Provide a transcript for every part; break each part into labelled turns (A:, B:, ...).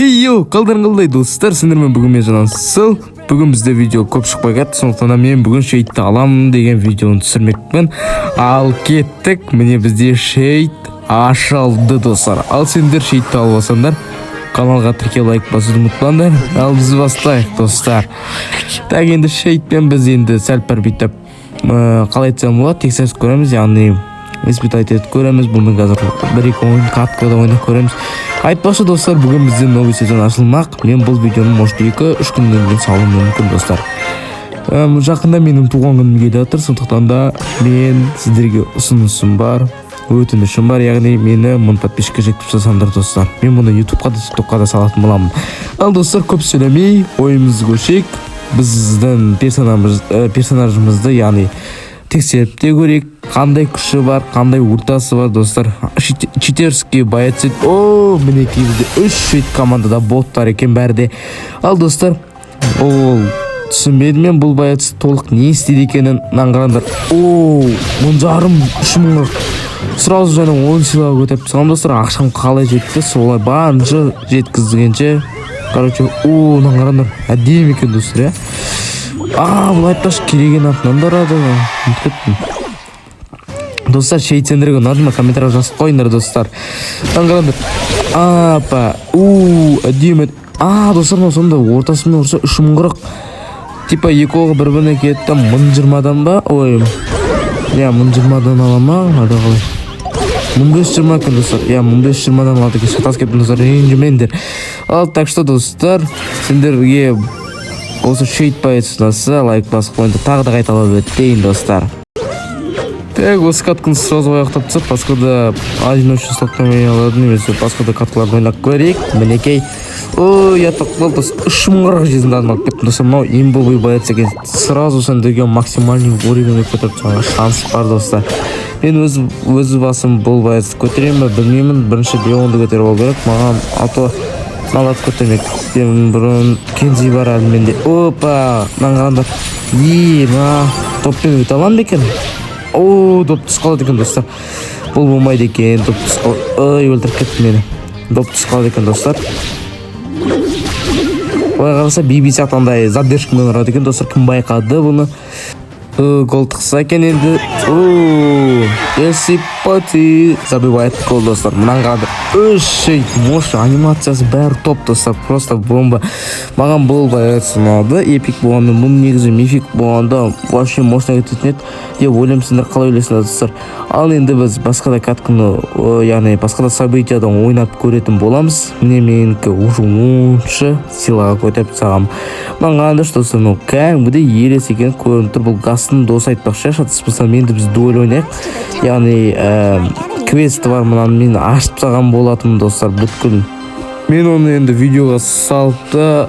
A: Хей, йоу, қалдарың қалай, достар? Сендермен бүгін мен, Жансыл. Бүгін бізде видео көп шықпай кетті, сондықтан да мен бүгін Шейдті аламын деген видеоны түсірмекпін. Ал кеттік, міне, бізде Шейд ашылды, достар. Ал сендер Шейдті алып алсаңдар, каналға тіркел, лайк басуды ұмытпаңдар. Ал біз бастайық, достар. Так, енді Шейдпен біз енді сәл пәл бүйтіп, қалай айтсам болады, тексеріп көреміз, яғни испытать етіп көреміз. Бұны қазір бір екі ойын, каткада ойнап көреміз. Айтпақшы, достар, бүгін бізде новый сезон ашылмақ. Мен бұл видеоны, может, 2-3 күннен кейін салуым мүмкін, достар. Жақында менің туған күнім келе жатыр, сондықтан да мен сіздерге ұсынысым бар, өтінішім бар, яғни мені 1000 подписчикке жеткізіп тастасаңдар, достар, мен бұны Ютубқа да, Тиктокқа да салатын боламын. Ал, достар, көп сөйлемей, ойымызды көшейік. Біздің персонажымызды, яғни, тексеріп те көрейік, қандай күші бар, қандай ультасы бар, достар. Читерский боец. О, мінекей, бізде үш шейд командада боттар екен бәрі де. Ал, достар, ол түсінбедім мен бұл боец толық не істейді екенін. Мынаны қараңдар. О, 1500, 3040 сразу және 10 силаға көтеріп тастағанмын, достар. Ақшам қалай жетті, солай барынша жеткізгенше, короче. О, мынаны қараңдар, әдемі екен, достар, иә. А, бұл, айтпақшы, кереген атынан да ұрады ғой, ұмытып кеттім. Достар, Шейд сендерге ұнады ма? Комментарий жазып қойыңдар, достар. Мынаны қараңдар, апа, у, әдемі. А, достар, мынау сонда ортасымен ұрса, 3040, типа, екі оғы бір біріне кетті, 1020-дан ба? Ой, иә, 1020-дан ала ма, әлде қалай? 1520 екен, достар, иә, 1520-дан алады екен. Шатасып кеттім, достар, ренжімеңдер. Ал, так что, достар, сендерге осы Шейд боец ұнаса, лайк басып қойыңдар. Тағы да қайталап өтейін, достар. Так, осы катканы сразу аяқтап тастап, басқа да одиночный слотта ойнай алады немесе басқа да каткаларды ойнап көрейік. Мінекей. Ой, ұят болып қалды, достар. 3040 жизньдан алып кеттім, достар. Мынау имбовый боец екен. Сразу сендерге максимальный уровень көтеріп тастауға шанс бар, достар. Мен өз басым бұл боецті көтеремін ба, білмеймін. Бірінші Леонды көтеріп алу керек маған, а то мыналарды көтермектен бұрын. Кензи бар әлі менде. Опа, мынаны қараңдар. Е, мына доппен өте аламын ба екен? О, доп түсіп қалады екен, достар. Бұл болмайды екен, доп түсіп қал. Ой, өлтіріп кетті мені. Доп түсіп қалады екен, достар. Былай қараса, Биби сияқты андай задержкамен ұрады екен, достар. Кім байқады бұны? Гол тықса екен енді. О, Пати забивает гол, достар. Мынаны қараңдар, үш шейд, мощный, анимациясы бәрі топ, достар, просто бомба. Маған бұл боец ұнады. Эпик болғанымен, бұл негізі мифик болғанда вообще мощно кететін еді деп ойлаймын. Сендер қалай ойлайсыңдар, достар? Ал енді біз басқа да катканы, яғни басқа да событиядан ойнап көретін боламыз. Міне, менікі уже 10-шы силаға көтеріп тастағанмын. Мынаны қараңдаршы, достар, мынау кәдімгідей елес екені көрініп тұр. Бұл Гастың досы, айтпақшы, шатаспасам. Енді біз дуэль ойнайық, яғни квесті бар. Мынаны мен ашып тастаған болатынмын, достар, бүткіл. Мен оны енді видеоға салып та,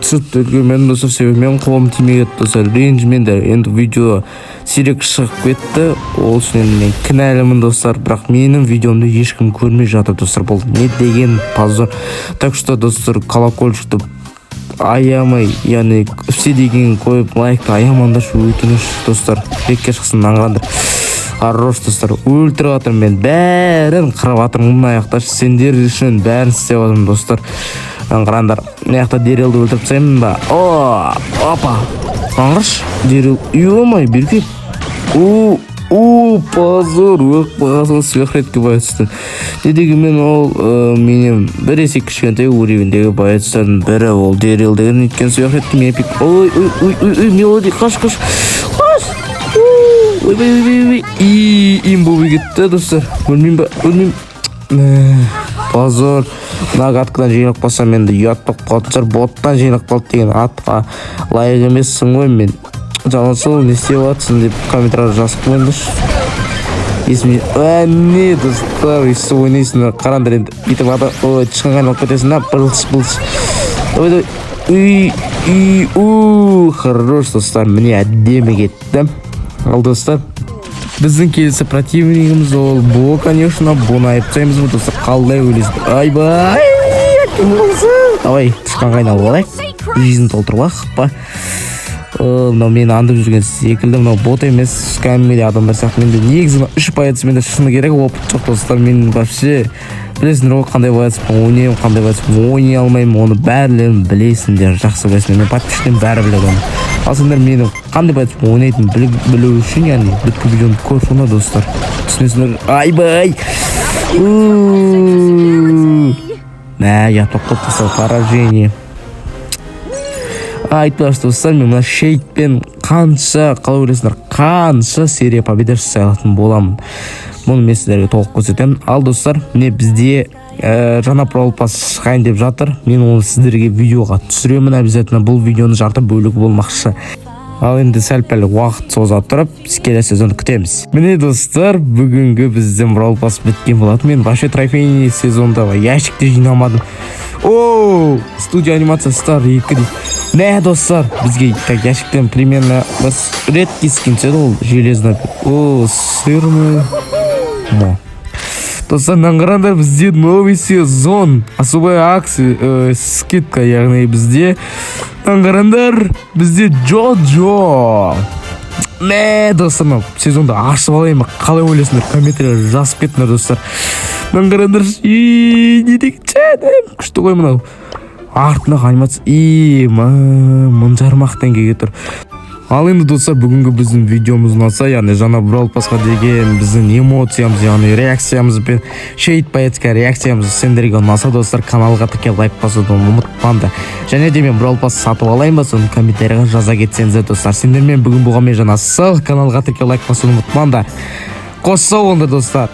A: түсіріп те үлгермедім, достар, себебі менің қолым тимей кетті, достар, ренжімеңдер. Енді видео сирек шығып кетті, ол үшін енді мен кінәлімін, достар. Бірақ менің видеомды ешкім көрмей жатыр, достар, бұл не деген позор? Так что, достар, колокольчикті аямай, яғни все деген қойып, лайкты аямаңдаршы, өтініш, достар. Бекке шықсын. Мынаны қараңдар, хорош, достар. Өлтіріп жатырмын мен, бәрін қырып жатырмын мына жақта, сендер үшін бәрін істеп жатырмын, достар. Мынаны қараңдар, мына жақта Дэрилді өлтіріп тастаймын ба? О, опа, мынаны қарашы, Дэрил, ё-моё, берке. О, о, позор, өліп қалған соң сверхредкий боецтен. Не дегенмен ол менен бір есе кішкентай уровеньдегі боецтардың бірі ол Дэрил деген, өйткені сверхредкий мен эпик. Ой, ой, ой, ой, ой, Мелоди, қаш, қаш, қаш! Ойбай, ойбай, ойбай, и имбовый кетті, достар. Өлмеймін ба? Өлмеймін. Позор, мына каткадан жеңіліп қалсам, енді ұят болып қалатын шығар. Боттан жеңіліп қалды деген атқа лайық емессің ғой мен. Жансұлу, не істеп жатырсың деп комментарий жазып қойыңдаршы. Есіме, әне, достар, өйстіп ойнайсыңдар. Қараңдар, енді бүйтіп ата, ой, тышқанға айналып кетесің да, былш былш. Давай, давай, үй, үй, у, хорош, достар, міне, әдемі кетті. Ал, достар, біздің келесі противнигіміз ол Бо, конечно. Боны айып тастаймыз ба, достар? Қалай ойлайсыздар? Айбай, кім болсын? Давай, тышқанға айналып алайық, жизнь толтырып алайық па. Мынау мені аңдып жүрген секілді. Мынау бот емес, кәдімгідей адамдар сияқты. Менде негізі мына үш боец, менде, шыны керек, опыт жоқ, достар. Мен вообще Білесіңдер ғой, қандай боецпен ойнаймын, қандай боецпен ойнай алмаймын, оны бәрілерің білесіңдер, жақсы білесіңдер. Мен подписчиктерім бәрі біледі оны. Ал сендер мені қандай боецпен ойнайтынымды білу үшін, яғни бүткіл видеоны көріп шығыңдар, достар, түсінесіңдер. Айбай, мә, ұят болып қалды, достар, поражение. Айтпақшы, достар, мен мына Шейдпен қанша, қалай ойлайсыңдар, қанша серия победа жасай алатын боламын? Мұны мен сіздерге толық көрсетемін. Ал, достар, міне, бізде жаңа Бравл Пасс шығайын деп жатыр. Мен оны сіздерге видеоға түсіремін обязательно, бұл видеоның жарты бөлігі болмақшы. Ал енді сәл пәл уақыт соза тұрып, біз келесі сезонды күтеміз. Міне, достар, бүгінгі біздің Бравл Пасс біткен болатын. Мен вообще трофейный сезонда ящикте жинамадым. О, студия анимация стар 2 дейді. Мә, достар, бізге так ящиктен примерно бір редкий скин түседі, ол железный. О, сырный мо. Достар, мынаны қараңдар, бізде новый сезон, особая акция, скидка, яғни бізде, мынаны қараңдар, бізде Джо-Джо. Мә, достар, мынау сезонды ашып алайын ба, қалай ойлайсыңдар? Комментарийға жазып кетіңдер, достар. Мынаны қараңдар, и не деген жәдім күшті ғой мынау. Артындағы анимация и 1500 ақ теңгеге тұр. Ал енді, достар, бүгінгі біздің видеомыз ұнаса, яғни жаңа Бравл Пассқа деген біздің эмоциямыз, яғни реакциямыз бен Шейд боецқа реакциямыз сендерге ұнаса, достар, каналға тіркеліп, лайк басуды ұмытпаңдар. Және де мен Бравл Пасс сатып алайын ба, соны комментарийға жаза кетсеңіздер. Достар, сендермен бүгін болған мен, Жаңасыл. Каналға тіркеліп, лайк басуды ұмытпаңдар. Қош сау болыңдар, достар.